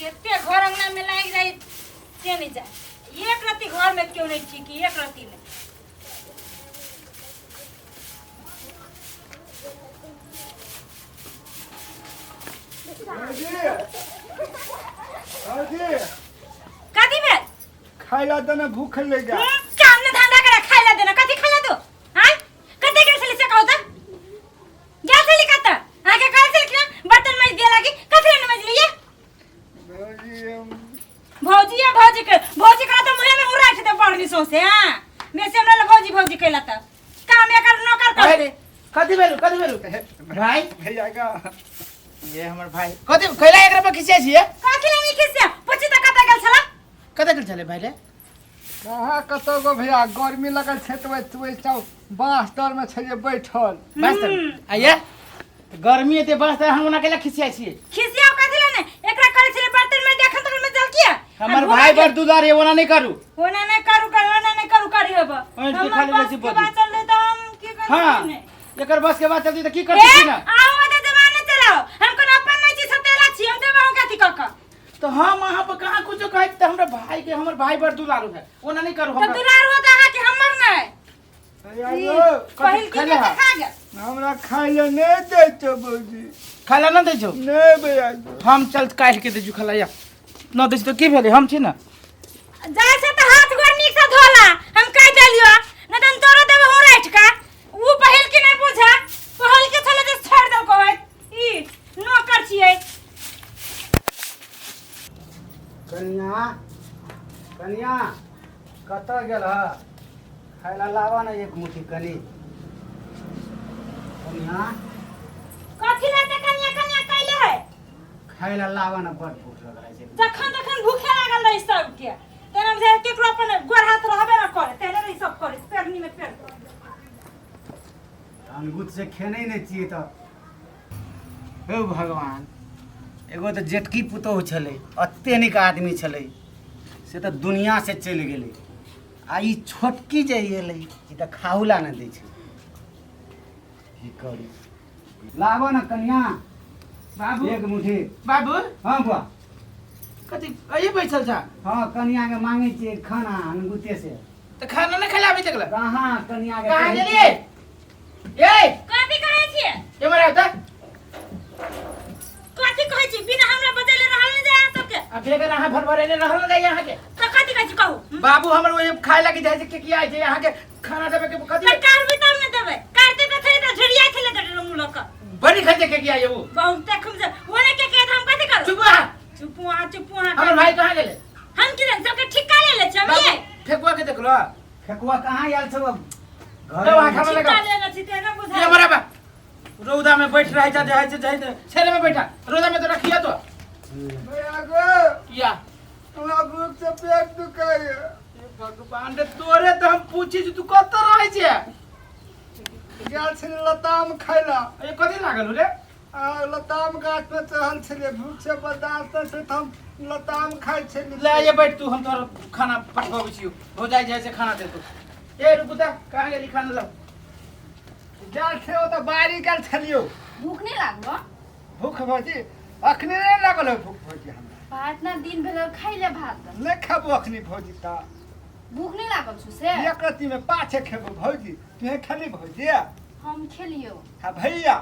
कते घर अंगना में लागि जाए से नहीं जाए। एक रत्ती घर में क्यों नहीं ठीक, एक रत्ती नहीं। भौजी, भौजी। कथी भेल? खाइ ला देने, भूख लग गया। काम ने धंधा करे, खाइ ला देना। कथी खाइ ला दो? हां, कते गेल छली से कहू त? गेल छली कत? अहाँके कहल छली कि ना बर्तन माजि दिया लागी, कथी ले माजि लियै? भौजी, भौजी या भौजी के भौजी कहा त मुहे में उड़ा दे पड़नी सोसे। हां, बेसी हमरा ला भौजी भौजी कैला त काम एकर नौकर कर दे। कथी भेलु, कथी भेलु भाई? भैया का ये हमर भाई कथी कैला एकरा पर खिसिया छियै? कथी ले नहीं खिसिया? पूछी त कत गेल छला? कतऽ गेल छलै भाई रे? कहाँ कतौ गो भैया, गर्मी लगल छै तऽ वही बाँस तर में छै जे बैठल। बाँस तर आइए गर्मी एते बाँस तर, हम ओना कैला खिसिया छियै? खिसिया कथी ले ने? एकरा करै छलै बर्तन में, देखन तखन में जल किया। हमर भाई बड़ दुलार है, ओना नहीं करू। ओना नहीं करू कर, ओना नहीं करू करी हब। ऐंठ के हमर खाली बस बेसी के बजै। बात चलले त हम की करू? हाँ। नहि। एकर बस के बात चलती तऽ की ए करती ना? आओ ओते जमाने चलाओ, हम कोनो अपन नहीं छी, सतेला छी, हम देबो हम कथी क क। तो हम अहाँ पर कहाँ कुछो कहै छी? तऽ हमरा भाई के, हमर भाई बड़ दुलारू है, ओना नहीं करू। त हमरा दुलार हो त अहाँ के, हमर नहीं। भैया ई गो, पहिल की खैले हा? खा गेल। हमरा खाइ लए नहि दै छौ भौजी। खाय ला ना दै छौ? नहि भैया गो। हम चल काटि के दै छु खाला, या न दै छी तऽ की भेलै, हम छी ना। जाइ छै त हाथ गोर नीक से धोला, हम कहि देलियो न त हम तोरो देबो हूँ राखि का। ऊ पहिल की नहीं बुझा, पहिल के छले जे छोड़ देलको है। ई नौकर छियै। कनिया, कनिया, कतऽ गेल ह? खाय ला लाबऽ ने एक मुट्ठी कनि। कनिया। कथी ला ते कनिया कनिया कैले है? खाय ला लाबऽ ने, बड़ भूख लगल छै। जखन तखन भूखे लागल रही सबके, तेना बुझाइ केकरो अपन गोर हाथ रहबे न करे, तेने रही सब करे पेरनी में पेर। अनगुत से खेने नहि छियै तऽ। हे भगवान, एगो तऽ जेटकी पुतोहु छलै, एते नीक आदमी छलै, से तऽ दुनिया से चलि गेलै, आ ई छोटकी जे एलै ई तऽ खाहु ला नहि दै छै। की करी? लाबऽ ने कनिया। बाबू। एक मुट्ठी। बाबू। हाँ बुआ। कथी अये बैठल छा? हाँ, कनिया के मांगे छियै खाना अनगुते से। तऽ खाना नहि खेला अभी तक? कहाँ कनिया के? कहाँ गेलियै ए? कथी कहै छियै? एम्हर आउ तऽ। कथी कहै छी? बिना हमरा बजैले रहल नहि जाय अहाँ सबके। आ बेगर अहाँ भरभरेले रहल नहि जाइए अहाँके। तऽ कथी कहै छी कहू? बाबू हमर ओहि खाय लागी जाइ छै, के किया छै अहाँके खाना देबे के कथी? तऽ करबै तब ने देबै। करतै तऽ थोड़े तऽ झुरिया छलै तऽ मुँह लऽ कऽ। बड़ी खाइ छै के किया ये उ? बहुत खूब से ओने के के हम कथी करू? चुप अहाँ। चुप अहाँ, चुप अहाँ। हमर भाई कहाँ गेलै? हम की जान, सबके ठिक्का ले ले छी हम। बाबू ये फेकुआ के देखलो? फेकुआ कहाँ आयल छौ अब? तब अहाँ खाना ठिक्का लगाओ। ले ले छी तेना बुझाइ। ये बराबर रौदा में बैठ रहे जा जाइ छै जाइ छेले में बैठा, रौदा में तो रखिया तो। भैया गो। या। हमरा भूख से पेट दुखाइए। हे भगवान रे, तोरे तो हम पूछी जे तू कतऽ रहै छै? गेल छलै लताम खाइ ला। ए कथी लागल हो रे? आ लताम गाछ पर चढ़ल छलियै, भूख से बर्दाश्त नहि छै तऽ हम लताम खाइ छलियै। ले ये बैठ तू, हम तोहर खाना पठबाबै छियौ, भौजाई जाइ छै खाना देतो। ए रुकू तऽ, कहाँ गेली? खाना लाउ। गेल छै ओतऽ बाड़ी गेल छलियौ। भूख नहीं लागलो? भूख भौजी अखने नहि लागल है भूख भौजी हमरा। भात ना दिन भेल खाइ ले भात। नहि खेबो अखनी भौजी तऽ। भूख नहीं लागल छौ से? एक रत्ती में पाछे खेबो भौजी। तुहे खेली भौजी? हम खेलियो। हाँ भैया?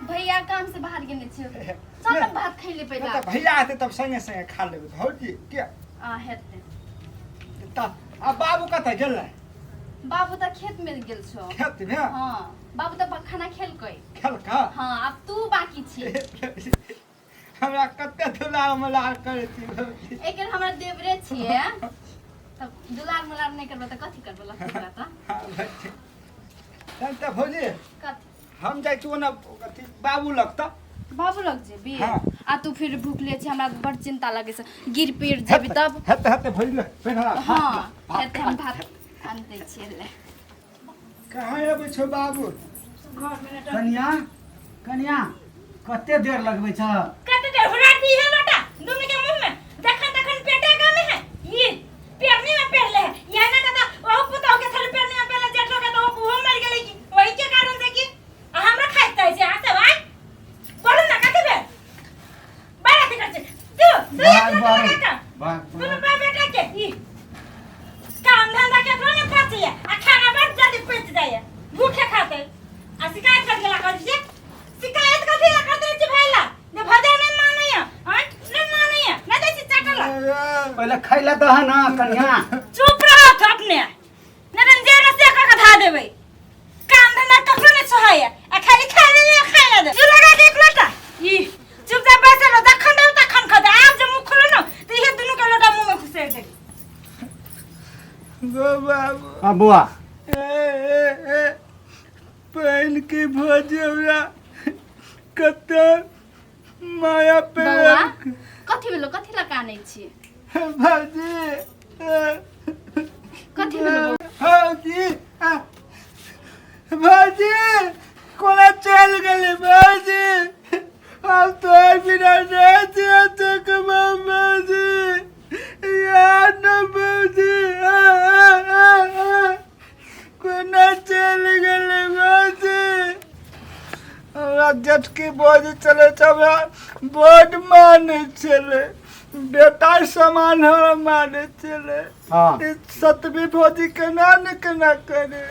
भैया काम से बाहर गेने छियो। चल न भात खैले पहिला। तऽ भैया हेतै तब संगे संगे खा लेबै भौजी के। आ हेतै। तऽ आ बाबू कतऽ गेलै? बाबू तऽ खेत में गेल छौ। खेत में? हाँ, बाबू तऽ खाना खेलकै। खेलका? हाँ, आब तू बाकी छी। हमरा कते दुलार मलार करै छी भौजी। एकर हमरा देवरे छियै तब दुलार मलार नहि करबै तऽ कथी करबै लखन तऽ? हाँ भौजी। तहन तऽ भौजी कथी? हम जाइ छी ओना अथी बाबू लग तऽ। बाबू लग जेबी? हाँ। आ तू फिर भूखले छी, हमरा बड़ चिंता लगे छै, गिर पीर जेबी तब। हेतै हेतै भौजी, ले पहिने हाँ हेतै, हम भात आनि दै छियै ले। कहाँ अबै छौ बाबू? कनिया, कनिया, कते देर लगबै छ? कते देर हुरा दी है लोटा दुनू के मुंह में, जखन तखन पेटे गमे है। ई पेरनी में पेरले है या ना दादा, ओहो पुतोह के थल पेरनी में पेरले, जेठो के तो ओहो मर गेलै की वही के कारण से की आ हमरा खाइते छै। अहाँ सब आइ बोलू ना, कथी भेल? बड़ा अथी करै छै तू। दे एक भाग लोटा बारू। लगा के। भाग दुनू बाप बेटा के ई काम धंधा के ने पचैया आ खाना बड़ जल्दी पच जाइए भूखे खाते आ शिकायत कर गेला कर दीजिए शिकायत कथी ला कर दे छी भाई ला जे भजा नहीं मानैया हां नहीं मानैया ना दे छी चाटला पहिले खैला दह ना कन्या चुप रहो तो अपने नहीं तो जेल में से का धा देबै काम धंधा ककरो नहीं सोहाया आ खाली खा ले खाए ला दे तू लगा के एक लोटा ई चुपचाप बैसल रहो जखन देब तखन खा दे आब जे मुंह खोलो न तऽ इहे दुनू के लोटा मुंह में घुसेर देब गो बाबू हाँ बुआ ए ए ए पानि के भोज हमरा कते माया बौआ प्रेम कथी भेलो कथी लए कानै छी भौजी कथी भेलो बौआ? भौजी भौजी कोना चलि गेलै भौजी हम तोहर बिना नहि जिया सकबौ भौजी यार न भौजी कोना चलि गेलै भौजी हमरा जेठकी भौजी चलै छै हमरा बड्ड मानै छलै बेटा समान हमरा मानै छलै हाँ ई सतबी भौजी केना ने केना करे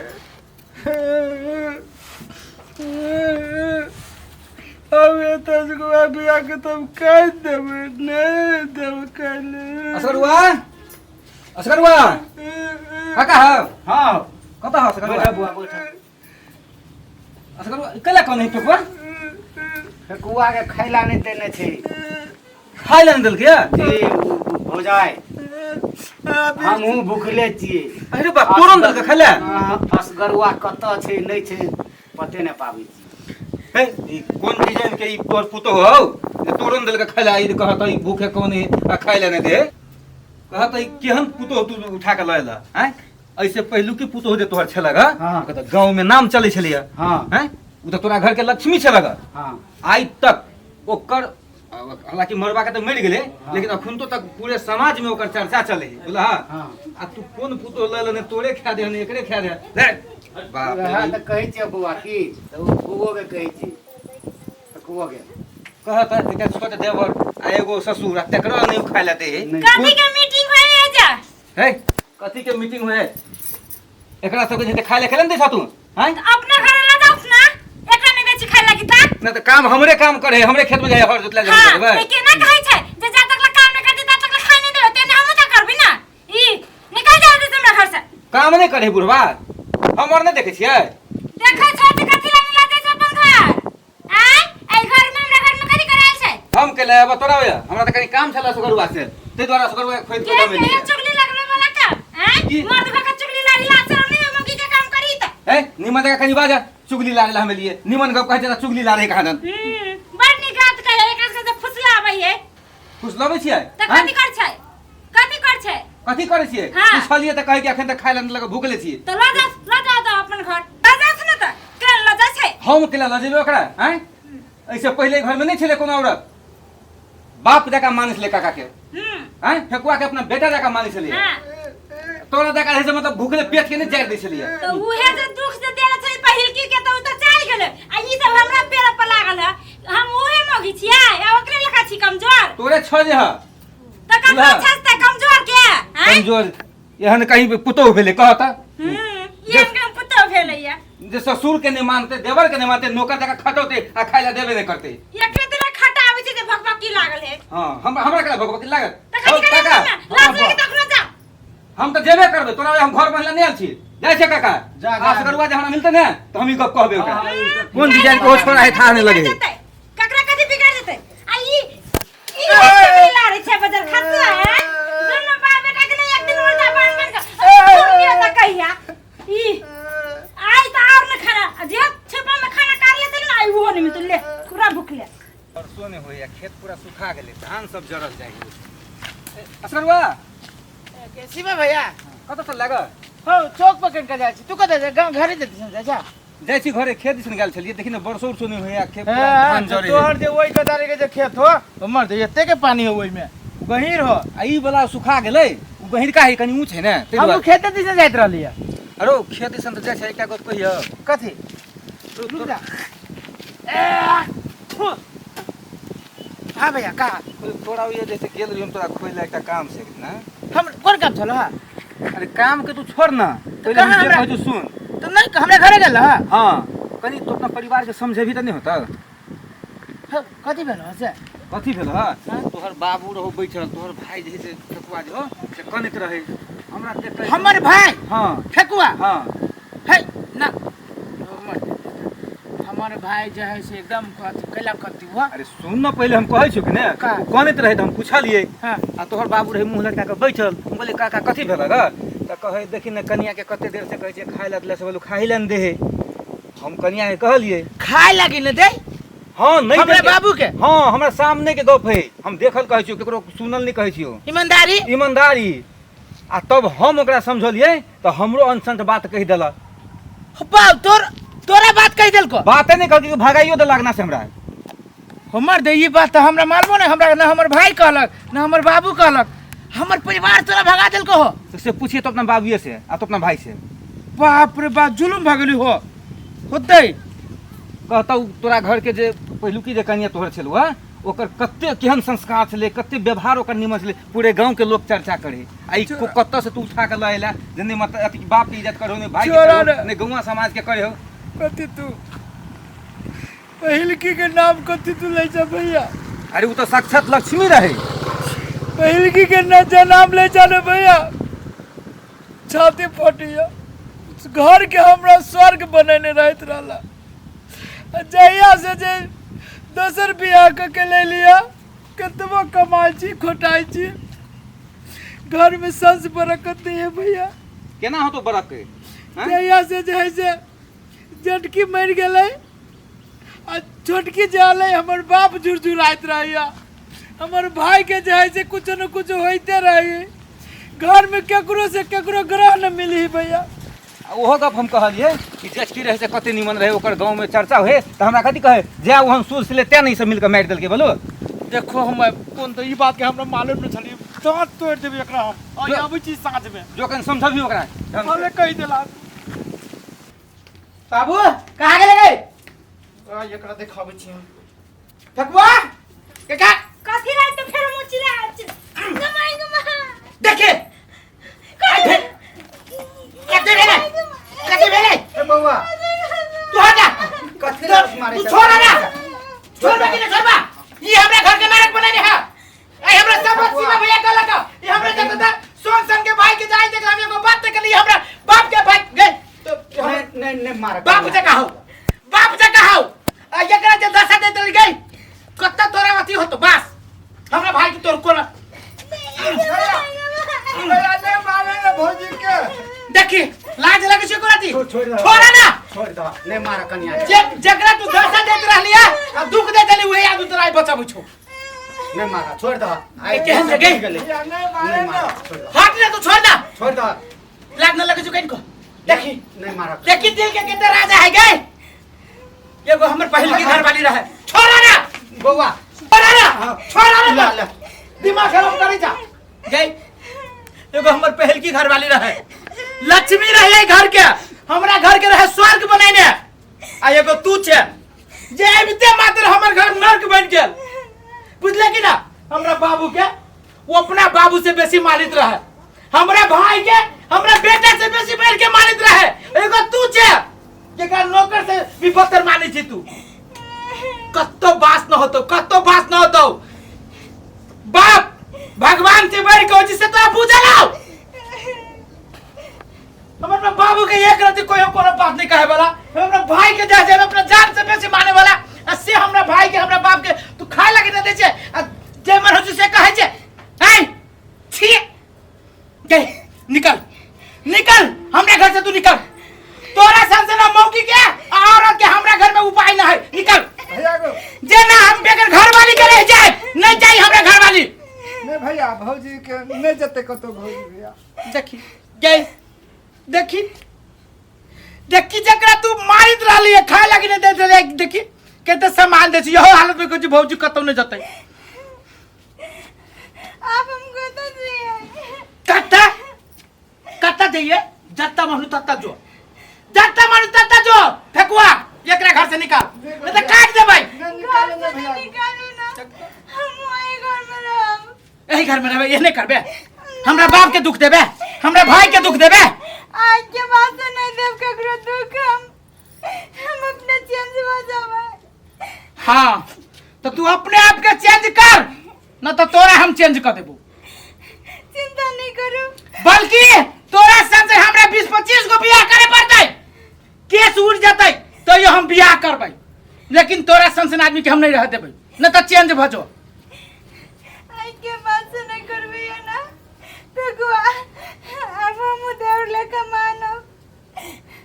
अब एतऽ बिया के तब कहि देबै नहि देबै कैले असगरुआ असगरुआ काका हौ हाँ कतऽ हौ असगरुआ बैठ बुआ बैठ असगरुआ कैला कोन है फेकुआ फेकुआ के खैला नहि देने छै खाइ लए नहि देलकै जी भौजाइ हमहूँ भुखले छियै अरे बाप तोरो ने देलकै खाइ लए हाँ, असगरुआ कतऽ छै नहि छै पते नहि पाबै छी हे ई कोन डिजाइन के ई तोर पुतोह हौ जे तोरो ने देलकै खाइ लए ई कहत ई भूखे कोन है आ खाइ लए नहि दे कहत ई केहन पुतोह तू उठा के लऽ एलह आँय ऐसे पहिलुकी पुतोह जे तोहर छलक हाँ। हँ गाँव में नाम चलै छलैया हाँ हैं ओ तऽ तोरा घर के लक्ष्मी छलक हाँ आइ तक ओकर हालांकि मरबा के तऽ मरि गेलै हाँ। लेकिन अखुनतो तक पूरे समाज में ओकर चर्चा चले है बुझला हाँ आ तू कोन पुतोह लऽ लेने तोरे खा दे एकरे खा दे ले बाप रे वएह तऽ कहै छियै बौआ की तऽ ओ बौओके कहै छी तऽ कुओ के कहत एकटा छोट देवर आ एगो ससुर आ तेकरो नहि खाय लए दे नहि। कथी के मीटिंग होय है जा है कथी के मीटिंग होय एकरा सबके जे खाय लए खेले ने दै छह तू हैं अपना घरे ला जाओ ना एकरा नहीं बेची खाए लगी ता ना तऽ काम हमरे काम करे हमरे खेत में जाए हर जोतला हां जाए ते केना कहै छै जे जा तक ला काम नहीं करती ता तक ला खाए नहीं देबे तेने हमहूँ तऽ करबी ना ई निकल जा दे हमरा घर से काम नहि करे बुढ़वा हम और नहि देखै छियै देखै छै तऽ कथी ला नहीं ला जाइ छै अपन घर आय एहि घर में हमरा घर में कथी करायल छै हम के ले तोरा होया हमरा तऽ कनि काम छल असगरुआ से ताहि दुआरे असगरुआ के खोदि के के के दऽ चुगली लगबे वाला का आय की? मर्द भऽ के चुगली लाड़ी ला चल नहीं मौगी के काम करी त ए निमन जगह कनि बाजा चुगली लाड़े ला हमें लिए निमन गप कहै छै तऽ चुगली लाड़े कहाँ दन हम्म बड़ नीक बात कहे एक से फुसला आबै है फुसलबै छियै तऽ हैं? कथी कर छै कथी कर छै कथी करै छियै हाँ। पुछलियै तऽ कहै कि अखन तक खाय लए नहि लगे भूखले छियै तऽ लऽ जा लऽ जा तऽ अपन घर लऽ जा ने तऽ केना लऽ जा छै हम केला लऽ जेबै ओकरा आँय एहिसँ पहिले घरमे नहि छलै कोनो औरत बाप जकाँ मानै छलै काका के हम्म आँय फेकुआ के अपना बेटा जकाँ मानै छलियै हाँ तोरा जकाँ रहै से मतलब भूखले पेट के नहि जारि दै छलियै तऽ उहे जे दुख से देले छै पहिलकी के तऽ उ तऽ चलि गेलै आ ई सब हमरा पेड़ पर लागल है हम उहे मौगी छियै आ ओकरे लेखा छी कमजोर तोरे छ जे ह तऽ ककरो उएह। छै तऽ कमजोर के आँय कमजोर एहन कहीं पुतोह भेलै कह तऽ हम्म ई हम पुतोह भेलैया जे ससुर के नहि मानते देवर के नहि मानते नौकर जकाँ खटौते आ खाय लए देबे नहि करते एकरे तोरा खटा आबै छै जे भकभकी लागल है हाँ हम हमरा केला भगवती लागत तऽ हौ, कथी करै काका लाज लगे तखनो जा हम तऽ जेबे करबै तोरा हम घर बनला नहि आयल छी जाइ छै काका जा, जा। असगरुआ जे हमरा मिलतै ने तऽ हम ई गप कहबै ओकरा हाँ, हाँ, कोन डिजाइन के ओ छोड़ा है थाह नहि लगे जेतै ककरा कथी बिगाड़ जेतै आ ई ई चुगली लाड़ै छै बजर खसुआ है दुनू बाप बेटा के नहीं एक दिन उल्टा बान बान के घूर त कहिया ई आइ त और न खाना आ जे छेपा में खाना काट लेते ने आइ उहो नहीं मिलतै ले पूरा भूख ले बरसो नहि होइया खेत पूरा सुखा गेलै धान सब जरल जाइ है असगरुआ शिवा भैया कतऽ से लागल हो चौक पर कनिका जाइ छी तू कतऽ जा गाँव घरे जेती जा जा जाइ छी घरे खेत दिसन गेल छलियै देखी ने बरसो उरसो नहि होइया खेत पूरा धान जरे है। तोहर जे ओहि कतारे के जे खेत हो हमर जे एते के पानी हो ओहिमे गहीर हो आ ई वाला सुखा गेलै ओ गहिरका है कनि ऊँच है ने ताहि हम दुआरे खेते दिसन जाइत रहलियै अरो खेत दिसन तऽ जाइ छै एकटा गप कहियौ कथी रुक जा हाँ भैया का तोरा ये जैसे गेल रही हम तोरा खोल एकटा काम से ना। हम कोन काम छल हा? अरे काम के तू छोड़ ना, पहिले हम कहाँ जे हमरा- कहै छौ सुन। तो नहीं हमरा घरे गेल हा? हाँ, कनि तू अपना परिवार के समझेबी तऽ नहीं होता। हाँ, कथी भेल हा से? कथी भेल हा? तोहर बाबू रहो बैठल, तोहर भाई जे से ठेकुआ जे हो से कनैत रहे हमरा देख के। हमर भाई? हाँ। ठेकुआ? हाँ। है ना, हमर भाई जे है से एकदम कथी कैला कथी हुआ। अरे सुन न, पहिले हम कहै छियौ कि ने। का? ओ कनैत रहे तऽ हम पुछलियै। हाँ। आ तोहर बाबू रहे मुँह लटका के बैठल। हम कहलियै काका कथी भेल ग? तऽ कहै देखी ने कनिया के कते देर से कहै छियै खाय लए देले, से बोलू खाय लए नहि दे। हम कनिया के कहलियै खाय लागी ने दे? हाँ, नहीं हमरा देलकै। बाबू के? हाँ, हमरा सामने के गप है, हम देखल कहै छियौ, केकरो सुनल नहीं कहै छियौ। ईमानदारी? ईमानदारी। आ तब हम ओकरा समझलियै तऽ हमरो अनसंत बात कहि देलक। बाप तोरा बात कहि देलको? बाते नहीं कहलकै, भगाइयो देलक ना से हमरा। हमर दे ई बात तऽ हमरा मालूमो नहीं, हमरा न हमर भाई कहलक न हमर बाबू कहलक, हमर परिवार तोरा भगा देलको हो। तो से पूछिए तो अपना बाबूए से आ तो अपना भाई से। बाप रे बाप, जुलुम भऽ गेली हो होतै। कहतौ तोरा घर के जे पहिलुकी जे कनिया तोहर छलौ हँ, ओकर कते केहन संस्कार छलै, कते व्यवहार ओकर निमन छलै, पूरे गाँव के लोग चर्चा करे। आ ई कतऽ से तू उठा के लऽ अयला जे नहि मतलब अथी बाप के इज्जत करे हो, नहि भाई के चोरा करे हो, रे। नहि गौआँ समाज के करे हो। कथी तू पहिलकी के नाम कथी तू लै छ भैया? अरे उ तऽ साक्षात लक्ष्मी रहे। पहिलकी के न जे नाम लै छ ने भैया, छाती फटिया। घर के हमरा स्वर्ग बनेने रहत रहला, आ जहिया से जे दोसर बियाह कऽ के ले लिया, कतबो कमाइ छी खोटाइ छी, घर में संस बरकत नहीं है भैया। केना होतो बरकत? हैं? जहिया से जे है से जेठकी मरि गेलै आ छोटकी जे अलै, हमर बाप झुरझुराइत रहैया, हमर भाई के जे है से कुछो न कुछो होइते रहै, घर में केकरो से केकरो ग्रह न मिली भैया। आ ओहो गप हम कहलियै कि जेठकी रहै से कते निमन रहै, ओकर गाँव में चर्चा होए, तऽ हमरा कथी कहै जै ओहन सुर छलै तें ने ई सब मिलके मारि देलकै। बोलू देखो हम कोन तऽ ई बात के हमरा मालूम नहि छलै, दाँत तोड़ि देबै एकरा हम। आइ आबै छी साँझ में। जो कनि समझबियौ ओकरा ढंग से। भले कहि देला। बाबू कहाँ गेले रे? आ एकरा देखाबै छी हम। ठकुआ काका कथी रहे तो फेर मुँह चिल्ला गमाई गमा। देखे कते भेलै, कते भेलै? ए बौआ तू हट जा। कथी लत मारै तू छोड़ ना, छोड़बा कि नहीं छोड़बा? ई हमरा घर के नरक बनेने है। ए हमरा सब सीमा भैया कहलक ई हमरा जत सोन सन के भाई के जाय देख हम एगो बात त कहली हमरा बाप के भाई गए तो नहीं नहीं नहीं मार बाप जका हो, बाप जका हो। आ एकरा जे दशा दे देल गई कत्ता तोरा अथी होतो बस हमरा भाई के तोर कोना भैया नहीं मारे रे भौजी के। देखी लाज लगे छै कोराती। छोड़ दे। छोड़ा ना, छोड़ दे, नहीं मार कनिया जे जकरा तू दशा देत रहलिया आ दुख दे देली उहे आदमी तोरा आइ बचाबै छौ। नहीं मारा, छोड़ दे। आई केहन से गई? गेलै। भैया नहीं मारे नहीं ना। मारा, छोड़ दे। हट ना तू, छोड़ ना, छोड़ दे। लाज न लगे छौ कनिको। देखी नहीं मारा, देखी दिल के केते राजा है गए। एगो हमर पहिल की घरवाली रहे। छोड़ा ना बौआ, छोड़ा ना, छोड़ा ना, ला, ला। दिमाग खराब करे जा गई। एगो हमर पहिल की घरवाली रहे, लक्ष्मी रहे घर के, हमरा घर के रहे स्वर्ग बनेने। आ एगो तू छे जे आबिते मात्र हमर घर नर्क बन गेल। बुझले कि ना? हमरा बाबू के वो अपना बाबू से बेसी मालित रहे, हमरा भाई के हमरा बेटा से बेसी बढ़ के मालित रहे। एगो तू छे जेकरा नौकर से भी बदतर मानै छी तू। कत्तो बास न होतो, कत्तो बास न होतो। बाप भगवान से बढ़ के हो से तोरा पूजा लाओ। हम अपना बाबू के एक रति कोई कोनो बात नहीं कहे वाला, हम अपना भाई के जाए अपना जान से बेसी माने वाला, आ से हमरा भाई के हमरा बाप के तू खाए लगे न दे छे आ जे मन हो से कहे छे। ऐ छी गई, निकल निकल हमरा घर से तू निकल। तोरा सन से ना मौकी के आ औरत के हमरा घर में उपाय ना है। निकल भैया गो जे ना हम बेगर घर वाली के रह जाए नहीं चाहिए हमरा घर वाली। नहीं भैया भौजी के नहीं जते कतो भौजी भैया। देखी गई, देखी देखी जकरा तू मारित रहली है, खाए लागी नहीं देत रहली, देखी केते सामान दे छी, यहो हालत में कहै छी भौजी कतौ नहीं जतै। आप हमको तो दिए। कत्ता कत्ता जाइए, जत्ता मानू तत्ता जो, जत्ता मानू तत्ता जो। फेकुआ एकरा घर से निकाल, नहीं तो काट देबै। नहीं निकालो ना घर से भैया। निकालो ना, हम एही घर में रहबे, एहने करबे? हमरा बाप के दुख देबे, हमरा भाई के दुख देबे? आज के बाद से नहीं देव ककरो दुख, हम अपने चेंज हो जावे। हाँ, तो तू अपने आप के चेंज कर, न तो तोरा हम चेंज कर देबो। चिंता नहीं करो। बल्कि तोरा संग से हमरा 20-25 गो बियाह करे पड़तै, केस उड़ जतै तो ये हम बियाह करबै, लेकिन तोरा सन सन आदमी के हम नहीं रह देबै, न तो चेंज भ जो। आज के बाद से नहीं करबै ना ठकुआ, अब हम देवर लेखा मानब।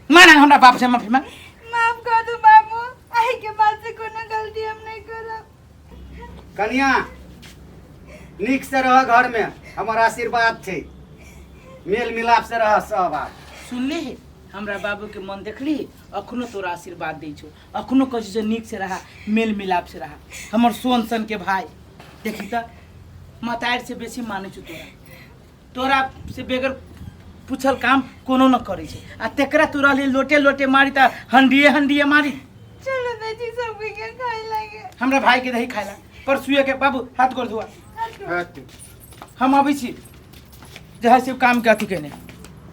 माना हमरा बाप से माफी मांग। माफ कर दो बाबू, आई के बाद से कोनो गलती हम नहीं करब। कनिया नीक से रह घर में, हमर आशीर्वाद छै, मेल मिलाप से रह सब आब। सुनली हमरा बाबू के मन देखली? अखनो तोरा आशीर्वाद दै छौ, अखनो कहै छौ जे नीक से रहा, मेल मिलाप से रहा। हमर सोन सन के भाई देखी त मतारि से बेसी मानै छौ तोरा, तोरा से बेगर पूछल काम कोनो न करै छै, आ तेकरा तू रहली लोटे लोटे मारी त हंडिए हंडिए मारी। चलो बेटी सब के खाए लगे। हमरा भाई के दही खाइला पर सुए के बाबू हाथ गोड़ धुआ। हम अबै छी जे है से काम के अथी केने।